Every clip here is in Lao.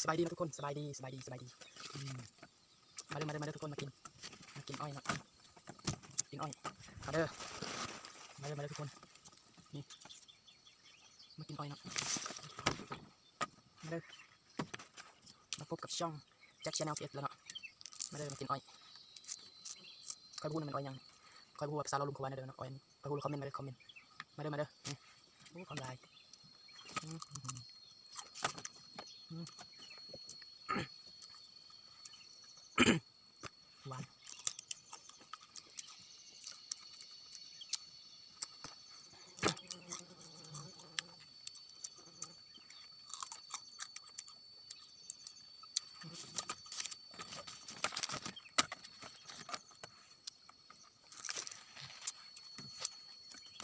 ສະບາຍດີເນາະທຸກຄົນ ສະບາຍດີ ສະບາຍດີ ສະບາຍດີ ອືມ ມາເດີ ມາເດີ ມາເດີທຸກຄົນ ມາກິນ ມາກິນອ້ອຍເນາະ ກິນອ້ອຍ ມາເດີ ມາເດີ ມາເດີທຸກຄົນ ນີ້ ມາກິນອ້ອຍເນາະ ມາເດີ ມາພົບກັບຊ່ອງ Jack Channel ເອັດ ແລ້ວເນາະ ມາເດີ ມາກິນອ້ອຍ ຂ້ອຍບໍ່ຮູ້ນະແມ່ນອ້ອຍຫຍັງ ຂ້ອຍບໍ່ຮູ້ວ່າພາສາລາວລຸ່ມເຂົາວ່າແນວໃດເນາະ ອ້ອຍ ຂ້ອຍຮູ້ລາວຄອມເມັ້ນມາເດີ ຄອມເມັ້ນ ມາເດີ ມາເດີ ນີ້ ໂອ້ ຄວາມຫຼາຍ ອືມ ອືມ ຫວານ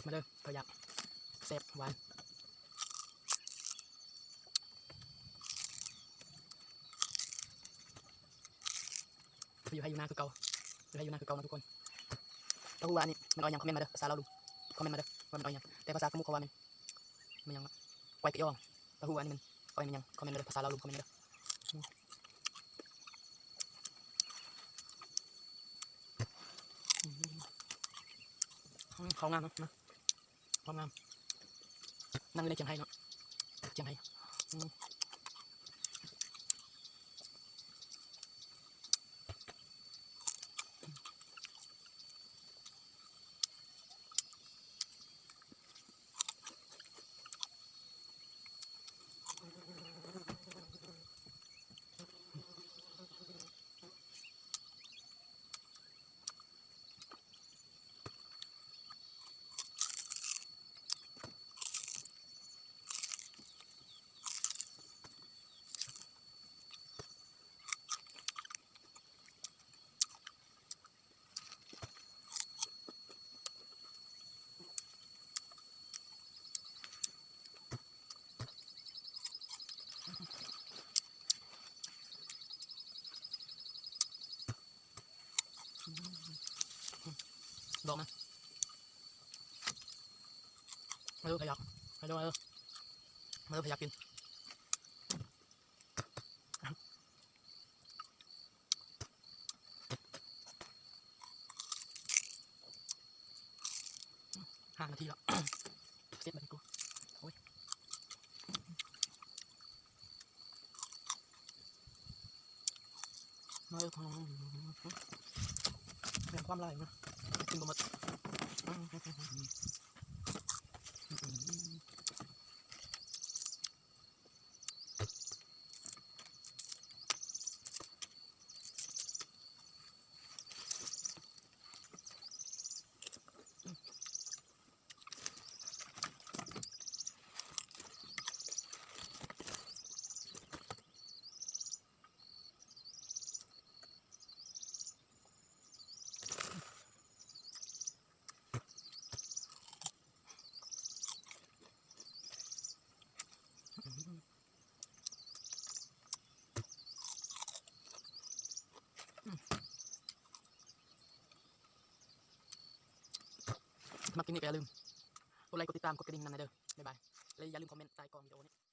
ມາເດີ ເຂົ້າຢາກ ແຊບ ຫວານ ຢູ່ໄຮ່ຢູ່ນາຄືເກົ່າ ຢູ່ໄຮ່ຢູ່ນາຄືເກົ່າເນາະທຸກຄົນ ຖ້າຮູ້ວ່າອັນນີ້ແມ່ນອ້ອຍຫຍັງ ຄອມເມັ້ນມາເດີ ພາສາລາວລຸ່ມ ຄອມເມັ້ນມາເດີ ວ່າແມ່ນອ້ອຍຫຍັງ ແຕ່ພາສາຂະມຸກເຂົາວ່າແມ່ນ ແມ່ນຫຍັງວະ ກວາຍກະອອງ ຖ້າຮູ້ວ່າອັນນີ້ແມ່ນ ເອີ້ນແມ່ນຫຍັງ ຄອມເມັ້ນມາເດີ ພາສາລາວລຸ່ມ ຄອມເມັ້ນມາເດີ ອືມ ເຂົ້າງາມເນາະ ເຂົ້າງາມ ນັ່ງຢູ່ໃນຄຽງໄຮ່ເນາະ ຄຽງໄຮ່ ອືມ. ດອກນະ ມາເດີ ໃຜຢາກ ມາເດີ ມາເດີ ໃຜຢາກກິນ. ຫ້ານາທີແລ້ວ ເສັດບັດນີ້ກູ ໂອ້ຍ ມາເອີ ແມ່ນຄວາມຫຼາຍນະ ກິນບໍ່ໝົດ. ມັກກິນນີ້ກໍຢ່າລືມກົດໄລ ກົດຕິດຕາມ ກົດກະດິ່ງນຳແດ່ເດີ. ບາຍບາຍ ແລະຢ່າລືມຄອມເມັ້ນໃຕ້ກ້ອງວິດີໂອນີ້.